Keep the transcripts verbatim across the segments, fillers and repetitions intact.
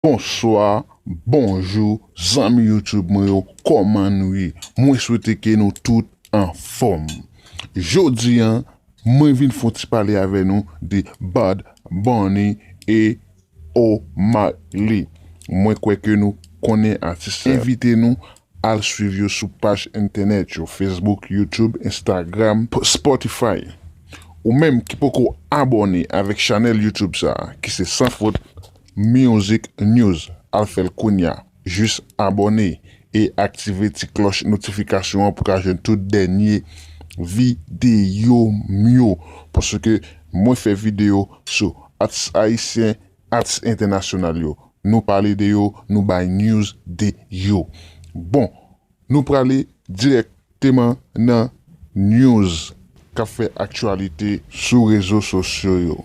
Bonswa, bonjou, zanmi YouTube mwen yo, kòman nou ye? Mwen swete ke nou tout anfòm. Jodi a, mwen vin fè yon ti pale avè nou de Bad Bunny e Omah Lay. Mwen kwè ke nou konnen atis sa. Envite nou al swiv yo sou paj entènèt yo, Facebook, YouTube, Instagram, P-, Spotify. Ou menm ki poko abòne avèk chanèl YouTube sa, ki se Sans Faute Music News, al fè l kounye a. Jis abòne e aktive ti klòch notifikasyon an pou ka jwenn tout dènye videyo m yo. Paske mwen fè videyo sou atis ayisyen, atis entènasyonal yo. Nou pale de yo, nou bay news de yo. Bon, nou prale dirèkteman nan news k ap fè aktyalite sou rezo sosyo yo.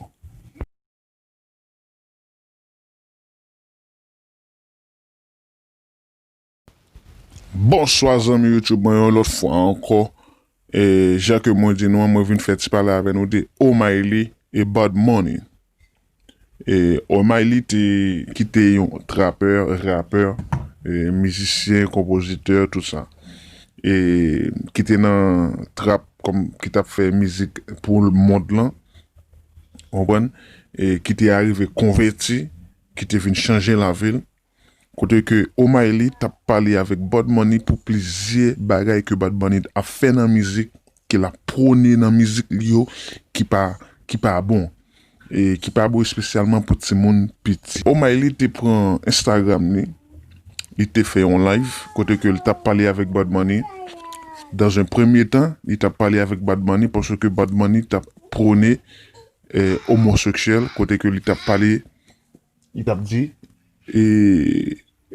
Bonswa zanmi YouTube mwen yon lòt fwa ankò. E, jan ke mwen di nou an, mwen vin fè ti pale avè nou de Omah Lay e Bad Bunny. E, Omah Lay te, ki te yon trapè, rapè, e, mizisyen, konpozitè, tout sa. E, ki te nan trap kòm ki t ap fè mizik pou mond lan. Konprann? E, ki te arive konvèti, ki te vin chanje lavi l. Kote ke Omah Lay t ap pale avèk Bad Bunny pou plizyè bagay ke Bad Bunny ap fè nan mizik, ke l ap pwone nan mizik li yo, ki pa, ki pa bon. E ki pa bon espesyalman pou timoun piti. Omah Lay te pran Instagram li, li te fè yon live, kote ke li t ap pale avèk Bad Bunny. Dans un premier temps, li t ap pale avèk Bad Bunny, paske Bad Bunny t ap pwone, e, omoseksyèl, kote ke li t ap pale, li t ap di, e,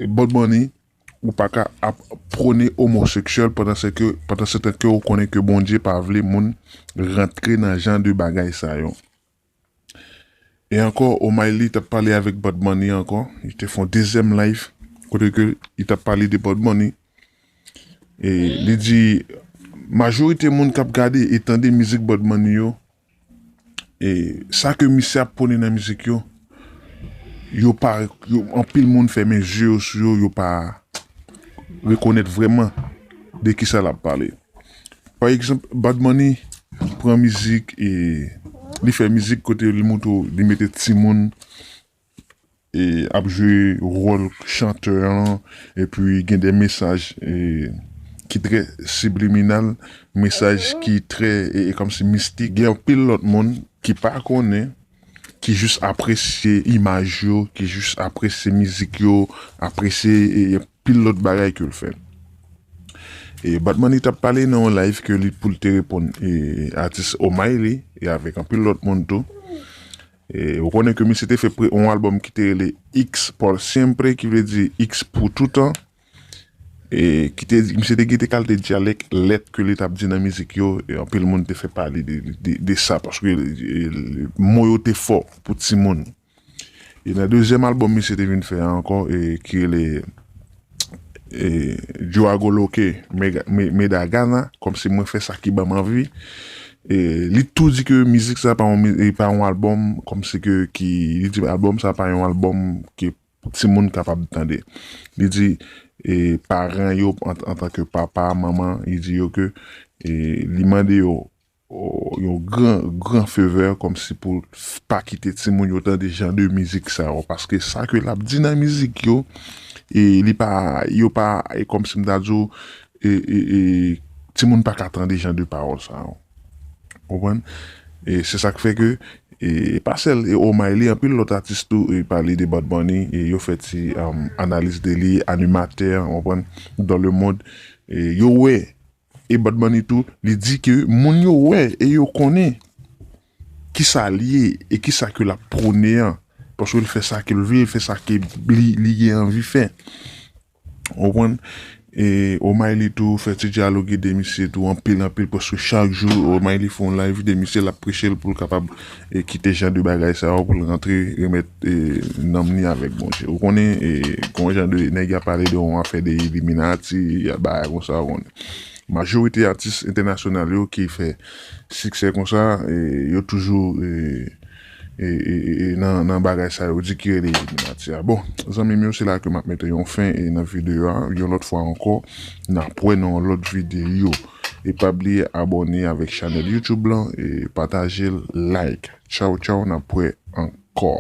Bad Bunny, ou pa ka ap pwone omoseksyèl pandan se ke, pandan se tan ke ou konnen ke Bondye pa vle moun rantre nan jan de bagay sa yo. E ankò, Omah Lay t ap pale avèk Bad Bunny ankò. Li te fè yon dezyèm live, kote ke li t ap pale de Bad Bunny. E li di, majorite moun k ap gade e tande mizik Bad Bunny yo, e sa ke misye ap pwone nan mizik yo, yo pa, yo, anpil moun fèmen je yo sou yo, yo pa rekonèt vrèman de kisa l ap pale. Pa egzanp, Bad Bunny pran mizik, e li fè mizik kote li montre w, li mete timoun, e ap jwe wòl chantè an, epi gen de mesaj, e ki trè sibliminal, mesaj ki trè, e, e kòmsi mistik. Gen anpil lòt moun ki pa konnen, ki jis apresye imaj yo, ki jis apresye mizik yo, apresye, e, anpil lòt bagay ke l fè. E Bad Bunny t ap pale nan yon live ke li pou l te reponn, e, atis Omah Lay, e avèk anpil lòt moun tou. E ou konnen ke misye te fè pre-, yon albòm ki te rele X por siempre, ki vle di X pou toutan. E ki te, misye te gen te kalite dyalèk, lèt ke li t ap di nan mizik yo, e anpil moun te fè pale de, de, de sa, paske, e, mo yo te fò pou timoun. E nan dezyèm albòm misye te vin fè a ankò, e, ki rele, e, Yo Hago Lo Que Me, Me, Me Da Gana, kòmsi mwen fè sa ki ban m anvi. E li tou di ke mizik sa pa yon mi-, e pa yon albòm, kòmsi ke ki, li di albòm sa pa yon albòm ke timoun kapab tande. Li di, e, paran yo, an, antanke papa, manman, li di yo ke, e, li mande yo, o, yon gran, gran favè, kòmsi pou pa kite timoun yo tande jan de mizik sa yo, paske sa ke l ap di nan mizik yo, e li pa, yo pa, e kòmsi m ta di w, e, e, e, timoun pa ka tande jan de pawòl sa yo. Konprann? E se sa k fè ke, e pa sèl, e Omah Lay, anpil lòt atis tou, e pale de Bad Bunny, e yo fè ti, um, analiz de li, animatè, konprann, dans le monde, e yo wè, e Bad Bunny tou, li di ke moun yo wè, e yo konnen kisa l ye, e kisa ke l ap pwone an, paske l fè sa ke l vle, l fè sa ke li, li gen anvi fè. Ou konprann? E Omah Lay tou fè ti dyaloge de misye tou anpil, anpil, paske chak jou Omah Lay fè yon live de misye, l ap preche l pou l kapab, e, kite jan de bagay sa yo, pou l rantre, remèt, e, nanm li avèk Bondye. Ou konnen, e, gon jan de nèg y ap pale de yon afè de Illuminati, y ap bagay konsa, ou konnen. Majorite atis entènasyonal yo ki fè siksè konsa, e, yo toujou, e, e, e, e, e nan, nan bagay sa yo di ki rele Illuminati a. Bon, zanmi m yo, se la ke m ap mete yon fen e nan videyo a. Yon lòt fwa ankò, n ap wè nan yon lòt videyo. E pa bliye abòne avèk chanèl YouTube lan, e pataje l, like. Tchaw, tchaw, n ap wè ankò.